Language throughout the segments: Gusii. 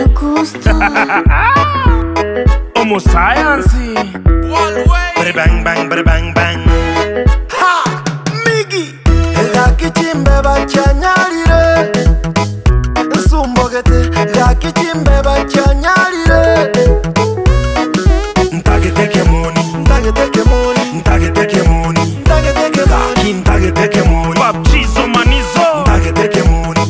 Mario Gusto. Omosayansi. Bada bang bang, bada bang bang. Ha! Miggy! Gaki chimbeba chianyarire Nsumbogete Gaki chimbeba chianyarire Ntagete kemoni, Ntagete kemoni ntagete kemoni, Ntagete kemoni gaki ntagete kemoni, Baptizo manizo. ntagete kemoni.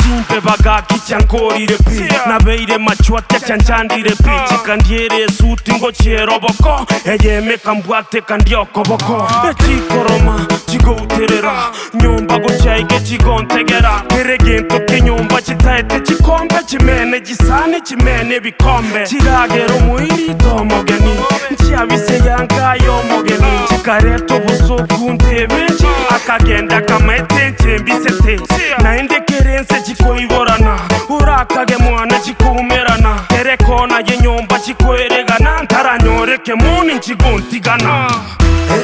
Chimpe bagaki chankorire pi nabeire machwate chanchandire pi chikandiere esuti ngochieroboko eyeme kambwate kandiokoboko echikoroma chigouterera nyomba gochaike chigontegera kere gento kenyomba chitaete chikombe chimene chisani chimene bikombe chiragera omoiri tomogeni nchiabise yankayo omogeni chikareta obosoku ntebenchi akagenda kamaete nchembisete naende kerense chikoiborana urakage mwana chikoumerana kerekona yenyomba chikoeregana ntaranyoreke moni nchigontigana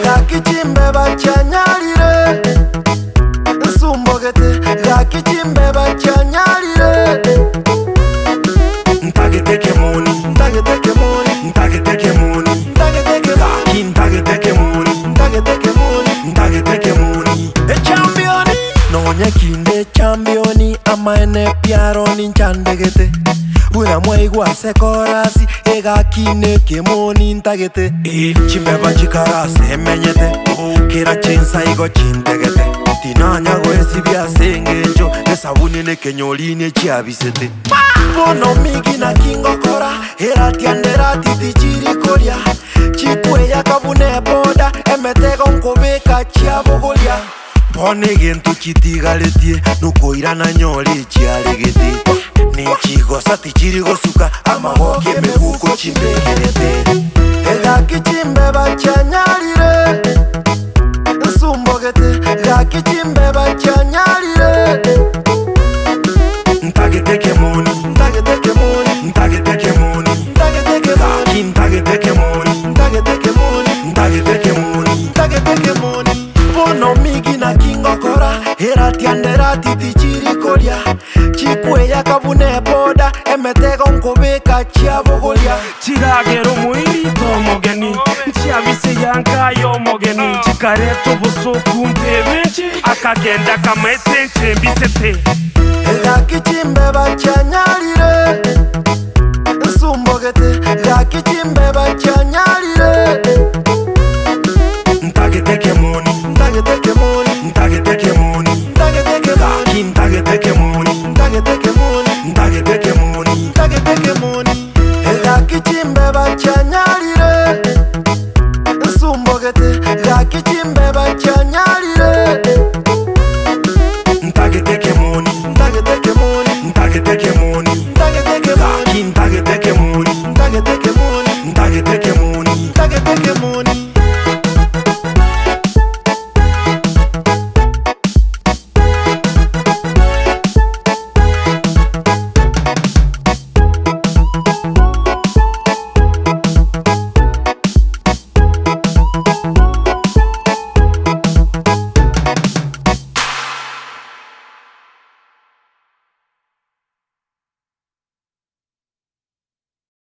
Gaki chimbeba chianyarire Nsumbogete Gaki chimbeba chianyarire Ntagete kemoni, Ntagete kemoni ntagete kemoni, Ntagete kemoni gaki ntagete kemoni, Ntagete kemoni ntagete kemoni. Echampioni Nonye kinde championi amaene piaroni nchandegete Buna mwaigwase korasi egakine kemoni ntagete Chimbeba chikarase emenyete kera chinsaigo chintegete Tinanya goesibia ase engencho esabuni nekenyoline chiabisete Bono migi na kingokora eratianera titichirikoria Chikweya kabune boda emetego nkobeka chiabogoria Bono egento chitigaretie nokoirana nyore chiaregete Ninchigosa tichiri gosuka amagoki emeguko chimbekerete Gaki chimbeba chianyarire Nsumbogete Gaki chimbeba chianyarire Ntagete kemoni, Ntagete kemoni ntagete kemoni, Ntagete kemoni gaki ntagete kemoni, Ntagete kemoni ntagete kemoni. Ntagete kemoni Bono migi na kingokora Eratianera titichirikoria Chikweya kabune boda Emetego nkobeka chiabogoria chiragera omoiri tomogeni nchiabise yankayo omogeni chikareta obosoku ntebenchi akagenda kamaete nchembisete Gaki chimbeba chianyarire Nsumbogete Gaki chimbeba chianyarire Ntagete kemoni, Ntagete kemoni ntagete kemoni, Ntagete kemoni gaki ntagete kemoni, Ntagete kemoni ntagete kemoni. Ntagete kemoni Gaki chimbeba chianyarire